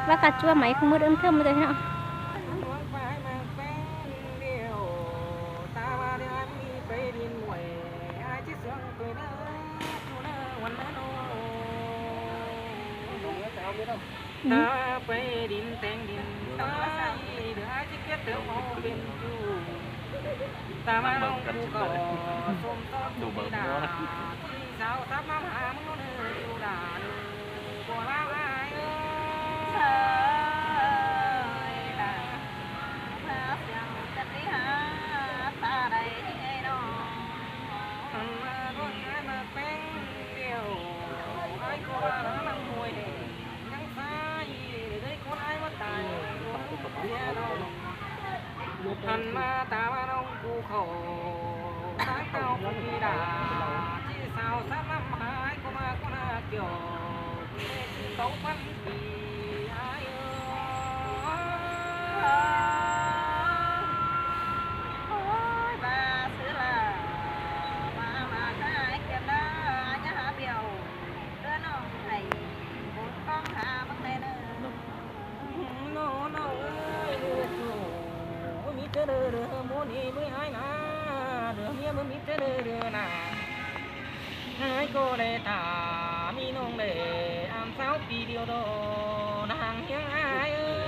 ວ່າກະຈົວໄໝຄືມືດເອີມເທີມມາເດີເນາະ. ຕາໄປດິນແຕ່ງດິນຕາຍ ເດີອາຍຊິເກັບເຕີມເອົາເປັນຢູ່ ຕາມານ້ອງຜູ້ເກົ່າ ສົມທອບຢູ່ທີ່ດາ ທີ່ສາວສັບມາຫາມຶງເດີຢູ່ດາເດີ ບໍ່ລາວອ້າຍເອີຍ ເອີຍລາ ມາສຽງກັນໄດ້ຫາ ຕາໄດ້ເອີຍນ້ອງ ມາດ້ວຍອ້າຍມາແປ້ງດຽວ ອ້າຍກໍວ່ານຳຫ້ວຍ ຍັງຊາຍເດີ ຄົນອ້າຍວ່າຕາຍ ເສຍດອກ ຫັນມາຕາວ່ານ້ອງກູເຂົ້າ ຕາເກົ່າຜູ້ມີດາ ທີ່ສາວສານຳຫາຍ ກໍມາຄົນຫາກ່ຽວ ເຕົາພັນປີ ອ້າຍເອີຍ ໂອ້ຍ ບາຊື່ລາ ມາ ມາຫາອ້າຍແກ່ນເດີ ຢ່າຫາບຽວ ເດີນ້ອງ ໃຫ້ບຸນກອງຫາເບິ່ງແດ່ເດີ. ນ້ອງເອີຍ ລູກຜູ້ມີເທີເດີ ເດີໂມນີເມີຍອ້າຍນາ ເດີເມຍບໍ່ມີເທີເດີ ເດີນາ ອ້າຍກໍໄດ້ຖ້າມີນ້ອງແລ ອານສາວປີດຽວດອ ນາງຮຽງອ້າຍເອີຍ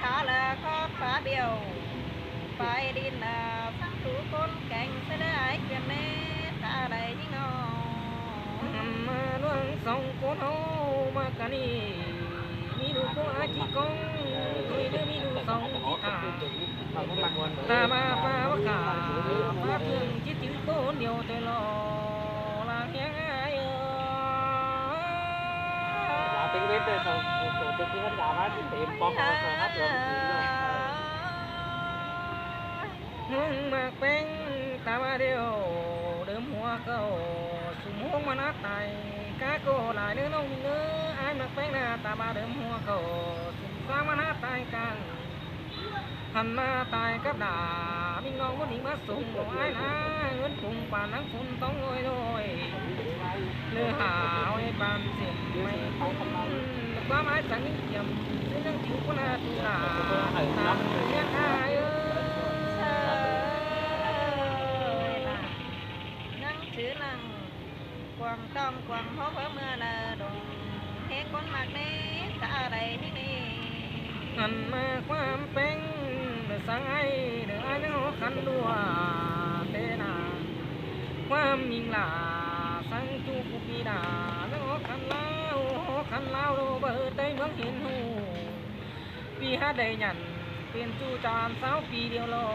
ຖ້າລະຂໍພາບຽວ ໄປດິນນາ ສັງທຸຄົນແກ່ງ ເສຍດາຍກຽມແນ່ ຕາໄດ້ຍິງນ້ອງ ມາລວງສອງຄົນເຮົາມາກະນີ້ ມີລູກຄົນອາຈິກອງ ໂດຍເດີມີລູກສອງຈິຕາ ຕາມາປາວະກາ ປາເພື່ອງຈິດຈື່ຄົນດຽວແຕ່ລໍ ລາງແຮງອ້າຍເອີຍ ເປັນເວເຕີເຂົາ ເປັນທີ່ມັນສາມາດເຕັມປອກເຂົາເຂົາຮັບເອີຍ ເຮົາມັກແປ້ງຕາມາດຽວ ເດີມຫົວເຂົາ ຊຸມໂຮງມານາຕາຍ ກາກໍຫຼາຍເດີນ້ອງເດີ ອ້າຍມັກແປ້ງນາຕາມາເດີມຫົວເຂົາ ຊຸມຊ້າງມານາຕາຍກັນ ຫັນມາຕາຍກັບດາ ມີນ້ອງບໍ່ໜີມາສົ່ງບໍ່ອ້າຍນາ ເງິນປຸງປານນາງຝົນຕ້ອງລອຍໆ ເລືອຫາເອົາໃຫ້ປານເສັມໄມ້ປຸ້ນ ຄວາມອ້າຍສັງຍັງກຽມ ເຊິ່ງຍັງຖືກຄົນຫາຕຸລາ ຕາມເຮືອນອ້າຍເອີຍ ຍັງຖືນັ່ງ ກວາງຕ້ອງກວາງຫົວເມືອລະດົງ ເຮກຄົນມັກເນຕາໄດ້ເຮເນ ຫັ້ນມາຄວາມແປ້ງ ເດີສັງໄອ ເດີອ້າຍເນາະຄັນດ້ວຍເຕນາ ຄວາມຍິງຫຼາ ສັງຈຸກຸປີດາ ເນາະຄັນລາວ ຮອກຄັນລາວ ໂລເບີດໄດ້ເມືອງເຫັນຮູ້ ປີຫາໄດ້ຫຍັນ ເປັນຈູຈານຊາວປີດຽວລໍ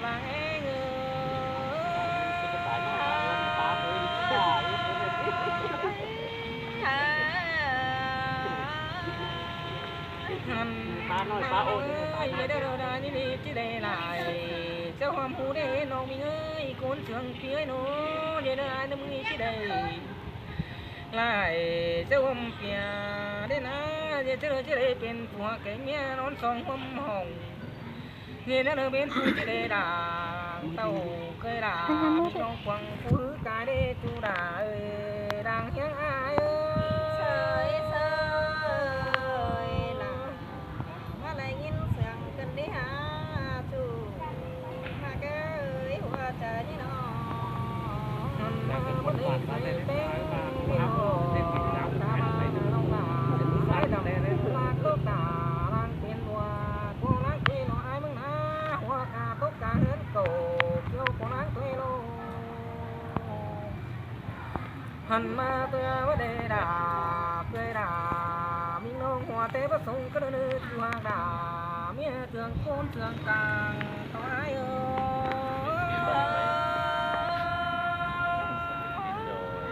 ລາງແອງເອີຍ ຫັ້ນ ປານ້ອຍປາໂອນ ເອີຍ ຢ່າໄດ້ລໍດາຍນີ້ນີ້ຊິໄດ້ຫຼາຍ ເຈົ້າຫອມຫູເດ້ນ້ອງມິງເອີຍ ຄົນເຊື່ອງເປີຍໂນ ຢ່າໄດ້ອາຍນຳມືຊິໄດ້ ຫຼາຍເຈົ້າອມເປຍເດ້ນາ ເຈເຈີເຈເລເປັນຜົວແກ່ເມຍນອນສອງຮ່ວມຫ້ອງ ເຮັດແນວເປັນຜູ້ເຈເລດາ ເຕົ້າເຄີຍດາ ນ້ອງຂວາງຜູ້ກາຍເດ້ຕູດາເອີຍ ດາງຮຽງອ້າຍເອີຍ ເຊີຍເຊີຍລະ ມາໄດ້ຍິນສຽງກັນເດ້ຫາ ມາເກີຍຫົວໃຈນ້ອງ ມັນມາບໍ່ໄດ້ໃສ່ແປ້ງ ຕາມານ້ອງຫຼ້າ ສາຍດຳ ລາກໂລກຕາ ລາງເປັນຫົວ ໂກລາງເກໂລອ້າຍເມືອງນາ ຫົວກາຕົກກາເຮືອນໂກ ກ່ຽວໂກລາງເກໂລ ຫັ້ນມາເຕີຍວ່າເດດາ ເກຍດາ ມີນ້ອງຫົວແຕ່ບໍ່ສົງກະເນີດຢູ່ຫາກດາ ເມຍເທື່ອງໂຄນເທື່ອງກາງ ເຂົາອ້າຍເອີ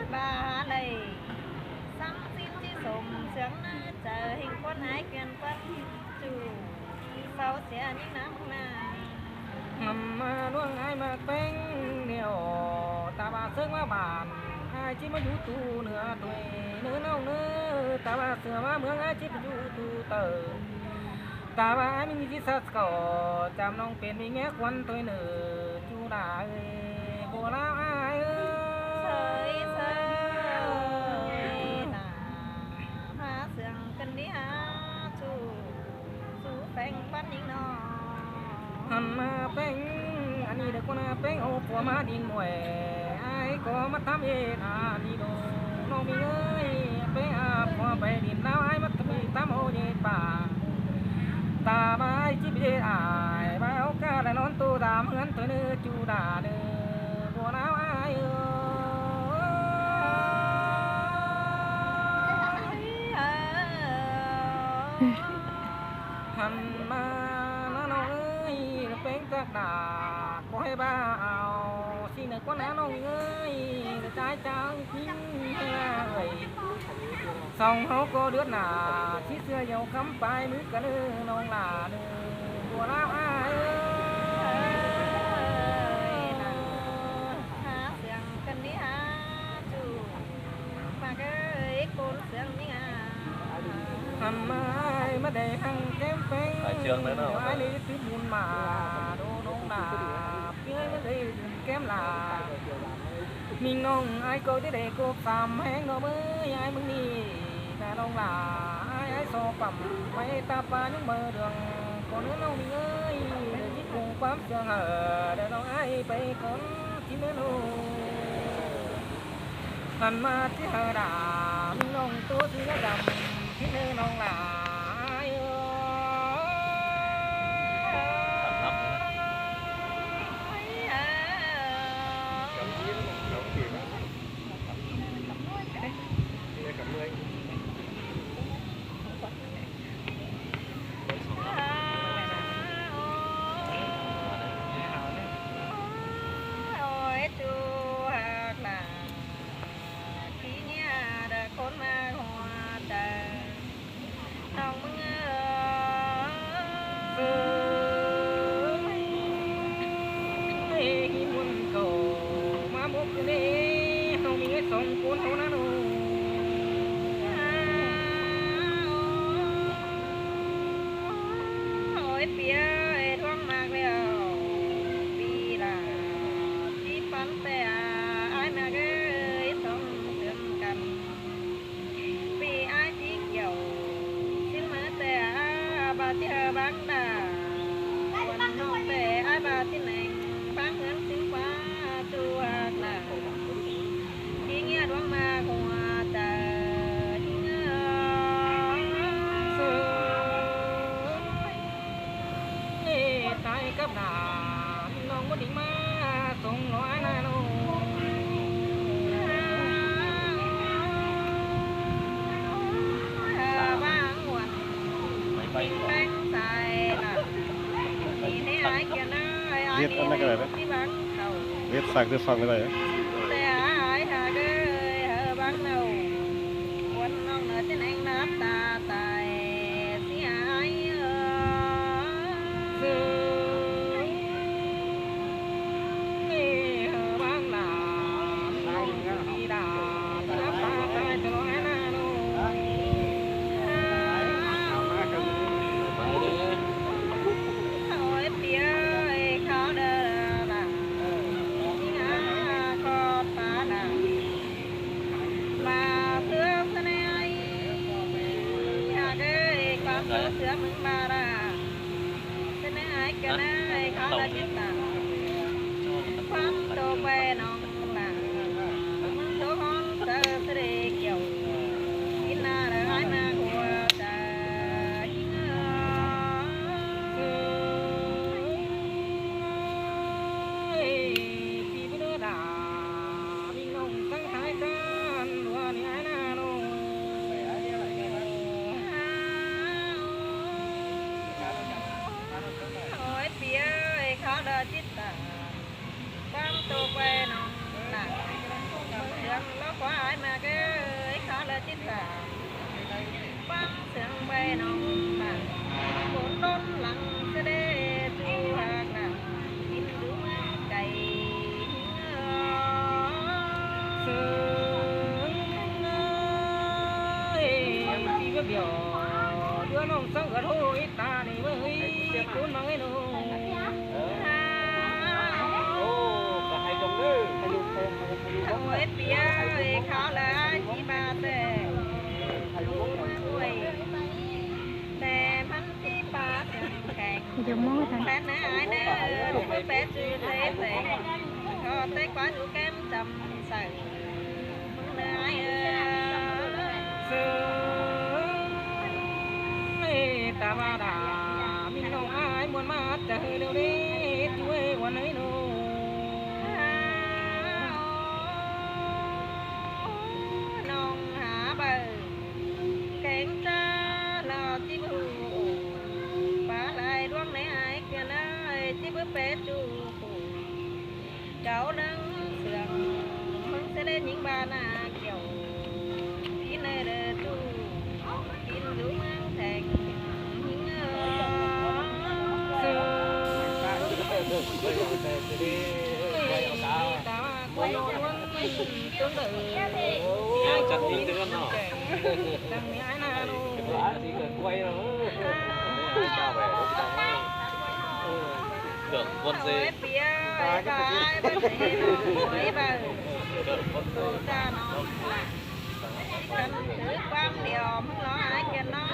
ຍ ບາໄລ ສຳສິນທີ່ສົມເຊື່ອງໃນໃຈ ແຫ່ງຄວນຫາຍເກືອນຄວັນຈູ ເຊົາເສຍຍິງນຳນາ ນຳມານວງອ້າຍໝາກແປ້ງດຽວ ຕາວ່າເຊິ່ງວ່າບ້ານ ອ້າຍຊິມາຢູ່ຕູ້ເໜືອຖ້ວຍເນີນ້ອງເນີ ຕາວ່າເສືອວ່າເມືອງ ອ້າຍຊິໄປຢູ່ຕູ້ເຕີ ຕາວ່າອ້າຍມີວິທີສັດກໍ ຈຳນ້ອງເປັນມີເມຍຄວັນຖ້ວຍເນີ ຈູດາເອີຍ ບໍ່ລາວອ້າຍເອີຍ ເອີຍເຊີຍ ໜ້າ ພາເຊື່ອງກັນດີຫາ ສູ່ ສູ່ແຟງບ້ານຍິງນ້ອງ ຫັ້ນນາແຟງ ອັນນີ້ເດີກວ່ານາແຟງ ເອົາຜົວມາດິນມວຍ ອ້າຍກໍມາທຳເຮັດອັນນີ້ໂດ ນ້ອງມີເອີຍ ແຟງອາບຜົວໄປດິນລາວ ອ້າຍມາທຳເຮັດຕາມເອົາເຮັດປ່າ ຕາມອ້າຍຈິບເຮັດອ້າຍ ມາເອົາກາລະນອນໂຕຕາມເຮືອນເທີເນີຈູດາເນີ ຜົວລາວອ້າຍເອີຍ ຫັ້ນມານະນ້ອງເອີຍ ແຟງຈັກດາດ ບໍ່ໃຫ້ບ້າເອົາ ຊິເໜືອກວ່ານານ້ອງເອີຍ ຈາຍຈາງຈິງເອີຍ ສອງເຮົາກໍເດືອດໜ້າ ຊິເຊື່ອເຍົາຄຳປາຍມືກັນເດີ ນ້ອງຫຼ້າເດີ ຜົວລາວອ້າຍເອີຍ ຫາເຊື່ອງກັນດີຫາ ຈູ ມາເອີຍ ໂກນເຊື່ອງມີງາ ຫັ້ນມາອ້າຍມາໄດ້ຫັ້ງແກ້ມແຟງ ອ້າຍເຈື່ອງແລ້ວເນາະ ດຽວອ້າຍໄດ້ຕື່ມບຸນມາ ໂດນ້ອງຫຼ້າ ເພື່ອໄດ້ຕື່ມແກ້ມຫຼ້າ ມິງນ້ອງອ້າຍກໍໄດ້ໄດ້ກົບສາມແຮງດອກເອີຍ ອ້າຍມື້ນີ້ນະນ້ອງຫຼ້າ ອ້າຍ ອ້າຍຊໍປ້ຳໄປຕາປາຍັງເມີເດືອງ ກໍເນີນ້ອງມິງເອີຍ ໄດ້ຈິດກຸງຄວາມເຊື່ອງເດີ ນ້ອງອ້າຍໄປກ່ອນ ທີ່ເນີໂນ ຫັ້ນມາທີ່ເຮີດາ ມິງນ້ອງໂຕສີລະດຳ ທີ່ເນີນ້ອງຫຼ້າເອີຍ ໂອ້ຍ ຈູຮັກຫຼ້າ ຂີ້ເຫຍື້ອເດີຄົນມາຫົວໃຈ ນ້ອງມຶງເອີຍ ເອີຍ ຮີ່ນເກົ່າມາໝົດເດ້ ເຮົາມີສອງຄົນເທົ່ານັ້ນໂອ້ ໂອ້ຍ ເປຍ ທວງມາກແລ້ວ ປີລາ ທີ່ປັນແຕ່ ອ້າຍມາເອີຍ ສອງເດືອນກັນ ປີອ້າຍທີ່ກ່ຽວ ຊິມາແຕ່ ອາ ບາດທີ່ເຮີບາງດາ ວັນນອກແຕ່ ອາ ບາດທີ່ແໜງ ບາງເຮືອນຊິມກວ່າ ຈູຮັກນາ ທີ່ເງືອດວງມາກຫົວໃຈ ທີ່ເງືອດ ເອີຍ ຕາຍກັບໜ້າ ນ້ອງບໍ່ໄດ້ມາສົ່ງນ້ອຍນາໂນ ບາງວັນ ແປງສາຍລະ ທີ່ໃຫ້ອ້າຍກຽນເອີຍ ເຮັດອັນນັ້ນກໍໄດ້ເດ້ ທີ່ບາງເຂົາ ເຮັດສາກເຮັດຊອງກໍໄດ້ ແຕ່ອ້າຍຫາກເອີຍ ເຮີບາງເນົາ ວັນນ້ອງເນີຈະແນງນັບຕາຕາຍ ເສຍຫາຍເອີຍ ເອີຍ ເຮີບາງຫຼ້າ ນ້ອງທີ່ດາ ທີ່ນັບຕາຕາຍຕະຫຼອດໜ້າໂນ ໂອ້ຍ ເປຍ ເອີຍ ເຂົາເດີລະ ມີງາຂອດປານາ ມາເພື່ອສະແນໃຫ້ ຫາກເອີຍ ຄວາມເຊື່ອເຊື່ອມຶງບາລາ ສະແນໃຫ້ແກ່ນາຍເຂົາລະຈິດຕາ ຄວາມໂຕໄປນ້ອງລາ ມັນໂຕຮອນເຊີສະເດກ່ຽວ ກິນນາລະຫາຍມາຫົວໃຈ ເອີຍ ປີເດີດາ ມີນ້ອງ ໂອ້ຍ ເປຍ ເອີຍ ເຂົາເດີຈິດຕາ ຄວາມໂຕໄປນ້ອງນາ ເມືອງເດືອນລາວຄວາຍມາເອີຍ ເຂົາເດີຈິດຕາ ຄວາມເຊື່ອງໄປນ້ອງນາ ຄົນລົ້ນຫຼັງສະເດ ສູ່ຮັກນາ ກິນດູເມືອງໄກ ເອີຍ ປີບຽວ ເດືອນນ້ອງສັງກະໂທ ອີຕານີ້ເວີຍ ຄູນມາເອີຍໂນ ເອີ ໂອ້ ກະໃຫ້ຈົງເດີ ໂອ້ຍ ເປຍເອີຍ ຄາວຫຼາຍຊິມາແຕ່ ຮູ້ເມືອງຫ້ວຍ ແຕ່ມັນຊິປາເຖິງແຂງ ຢາກມອງໃຫ້ທັນ ແຟນເອີຍ ອ້າຍເດີ ບໍ່ແປຈູເຕແຕ ຂໍແຕ່ກວ່າຢູ່ແກ້ມຈຳໃສ່ ເມືອງເອີຍ ເອີຍ ເຊີຍ ຕາມາດາ ມີນ້ອງອ້າຍມ່ວນມາດໃຈເລີວເດ ຢູ່ເອີຍ ວັນເອີຍໂນ ນ້ອງຫາເບີ ແກງຈານອດຈິບຫູ ປາຫຼາຍດວງໃນອ້າຍເກືອນເອີຍ ຈິບແປຈູ ເຈົ້າເລື່ອງເຊື່ອງ ເມືອງເສດຍິງບ້ານນາກ່ຽວ ກິນເດີຕູ້ ກິນຢູ່ເມືອງແທງ ຫິງເອີຍ ເອີຍ ຕາມາ ຈັດອີກເທື່ອເນາະ ເອີ ເກືອບຄົນເຊ ເອີຍ ບາຍບາຍ ບາຍບາຍ ເກືອບຄົນເຊ ກັນຄືຄວາມດຽວ ມຶງລໍຫາຍກັນເນາະ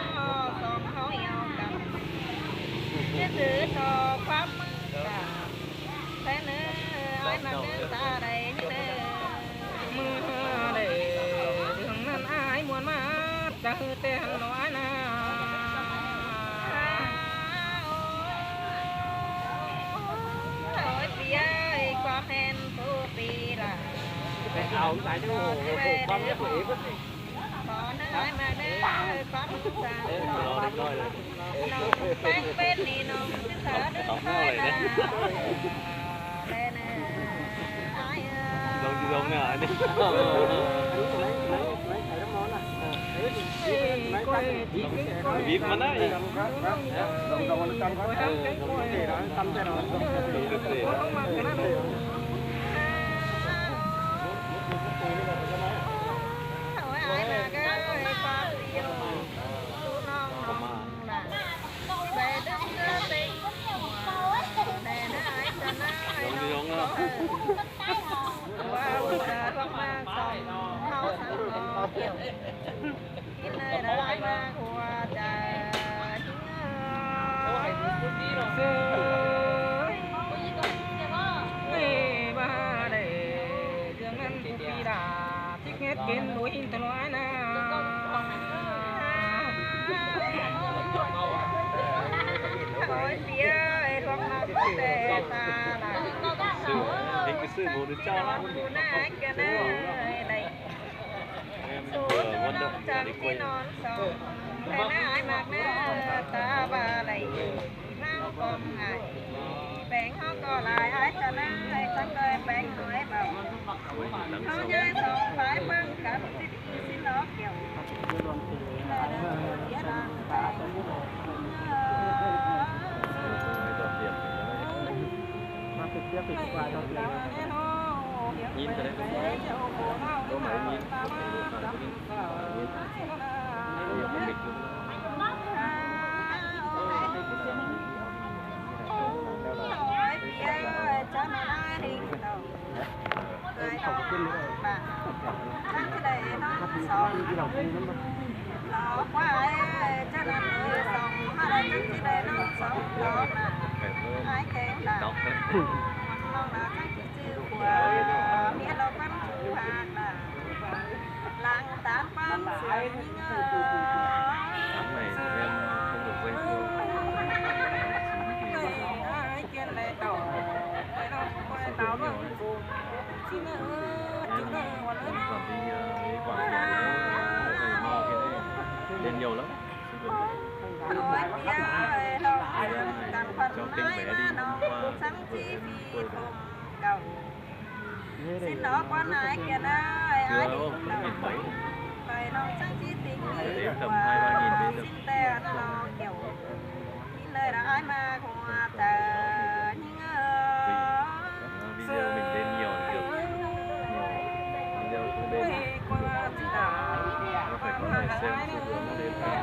ສອງເຮົາຫ່ຽວກັນ ຈະຖືຕໍ່ຄວາມມືກາ ແຟນເອີຍ ອ້າຍມັກເດີ ສາໄດ້ຍິນເດີ ເມື່ອໃດເລື່ອງນັ້ນອ້າຍມ່ວນມາດໃຈ ແຕ່ຫັ້ນເນາະອ້າຍນາ ໂອ້ຍ ເປຍເອີຍ ຄວາມແມ່ນຜູ້ປີລະ ໄປເອົາສາຍເຈົ້າ ໂອ້ໂຫ ຄວາມເປັນຕົວເອງ ຂໍນາຍມາເດີ ຄວາມຮູ້ສາ ເອີ ລໍເດັກນ້ອຍເລີຍ ນ້ອງແປງເປັນນີ້ ນ້ອງສຶກສາເດີ ຄອຍມາແລເດີ ນ້ອງຊິລົງແນວອັນນີ້ ບີບມານະອີກ ເອີ ເອີຍ ວ່າໄດ້ເລື່ອງນັ້ນຜູ້ປີດາ ທີ່ເຮັດເປັນໂດຍຫິນທະລອຍນາ ໂອ້ຍ ເປຍເອີຍ ທວງມາແຕ່ຕາລາ ເຮັດໄປຊື້ໝູເຈົ້າລະ ນາກະນາຍໄດ້ ສູນນອນຈັນຊິນອນສອງ ແຕ່ນາຍມັກເດີ ຕາບາໄລ ນາງກອງອາຍ ແປງເຮົາກໍຫຼາຍ ອາຍຈະນາຍ ຈັ່ງເຄີຍແປງນ້ອຍເບົາ ເຮົາຍາຍສອງຝ່າຍເບິ່ງກັນ ຊິດີຊິນອກແກ້ວ ເສຍດາງຕາຍ ມາເປັນເສຍເປັນກວ່າເຈົ້າເສຍ ຍິນກໍໄດ້ ເຈົ້າເຕັງແບດີວ່າ ເອີ ເປີດ ຊິນອກວ່ານາຍແກ່ນາຍ ເກືອ ອ້າຍ ໂອ້ ເຫັນໄປ ໄປນ້ອງຈັ່ງຊິຕິງດີກວ່າ ຊິນແຕ່ອັນລອກແກ້ວ ກິນເລີຍລະອ້າຍມາກວ່າແຕ່ຍິງເອີຍ ເອີ ວິດີໂອເປັນເດນຢອນເກືອບ ວິດີໂອເປັນເດນ ກວ່າຊິດາ ກວ່າມາຫາອ້າຍເດີ ຕາ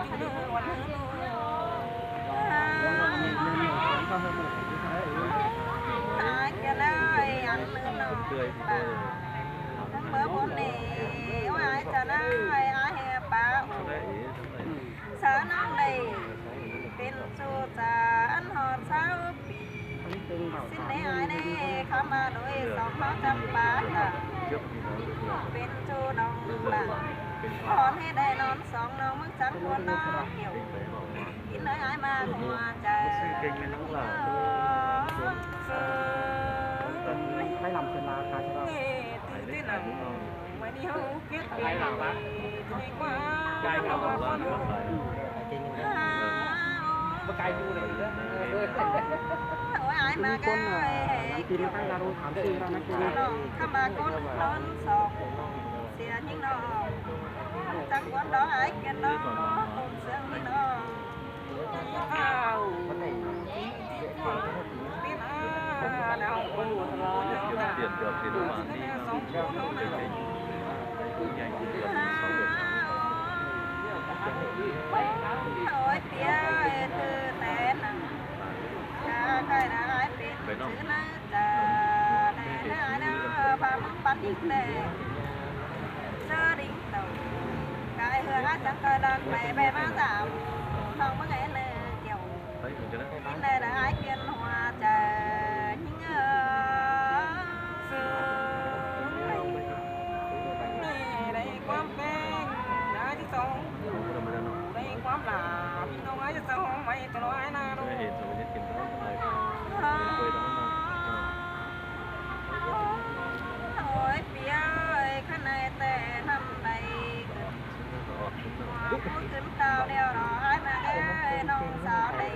ຍແກ່ນາຍ ອັນເລີຍເນາະ ເປື່ອຍ ເປື່ອຍ ເອີ ທັງເບີບົນ ສິ້ນແດ່ອ້າຍແດ່ ຄຳວ່າໂດຍສອງເຮົາຈຳປາກະ ເປັນໂທນ້ອງລະ ນອນໃຫ້ໄດ້ນອນສອງ ນ້ອງເມືອງຈັນກວນນ້ອງ ກິນເອີຍອ້າຍມາຫົວໃຈ ໃຫ້ລຳເພິ່ນລາຄາຊະເນາະ ເອີ ຕື່ນເຕັ້ນນະ ໂອ້ຍ ເປຍເອີຍ ຄືແຕ່ນັ້ນ ກະໄດ້ເປັນຊື່ນາຈາ ແຕ່ເດີ ພາມັນປັນອີກແລ້ວ ເຊີລິງໂຕ ກາຍເຮືອອາຈັງກະລັນໄປໄປມາຕາມ ນ້ອງເມືອງແອນເອີ ກ່ຽວ ເປັນໄດ້ລະອ້າຍປ່ຽນຫົວໃຈຍິງເອີຍ ໄດ້ຄວາມແພງນາຍສອງ ໄດ້ຄວາມຫຼ້າ ພີ່ນ້ອງອ້າຍສອງ ໄວ້ຕະຫຼອດນາໂນ ໂອ້ຍ ປຽວເອີຍ ຄັນໄດ້ແຕ່ນຳໄດ້ ເກີດຫົວຜູ້ຂຶ້ນຕາວແລ້ວເນາະ ອ້າຍນາເອີຍ ນ້ອງສາວໄດ້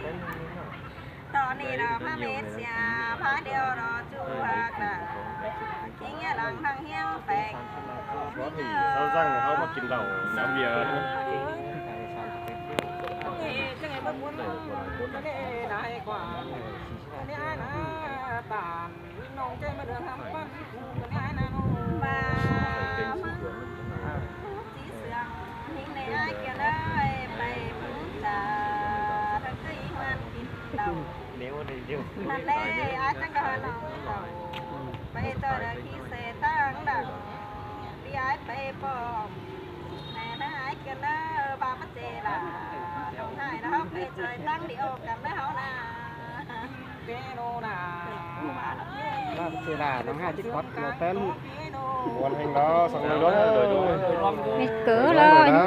ຕອນນີ້ເນາະ ພະເມດເສຍ ພາດຽວເນາະ ຈູວ່າກະ ຄິງຍາຫຼັງທາງຮຽງແປງ ເຂົາສັ່ງໃຫ້ເຮົາມາກິນເຫຼົ້າ ນ້ຳເບຍ ເອີ ຈັ່ງໃດບໍ່ບຸນ ເອີ ນາຍກວ່າ ອັນນີ້ອ້າຍນາຕານ ນ້ອງໃຈມາເດີນທາງປັ້ນ ເປັນໄງນະນ້ອງ ມາເມືອງສີເສືອງ ຍິງໃນອ້າຍແກ້ວເອີຍ ໄປເບິ່ງຈາ ທັງເຄີຍເຮືອນກິນເຫຼົ້າ ແນວໃດເດີ ນັ້ນແຫຼະ ອາດຈັ່ງກະຫານ້ອງເຖົ້າ ໄປຕໍ່ເດີ ຂີ່ເສທາງດັງ ທີ່ອ້າຍໄປປ້ອມ ແນ່ນະອ້າຍແກ້ວເອີຍ ບາປະເຈລາ ນ້ອງອ້າຍລະເຮົາໄປຊ່ອຍຕັ້ງດີໂອກັນເດີເຮົານະ. ລາບເຊລາ ນ້ອງຫ້າຈິກອດ ໂລແປລູກ ມ່ວນແຮງເນາະ ສັງເລີຍເດີ ມີເກີເລີຍ.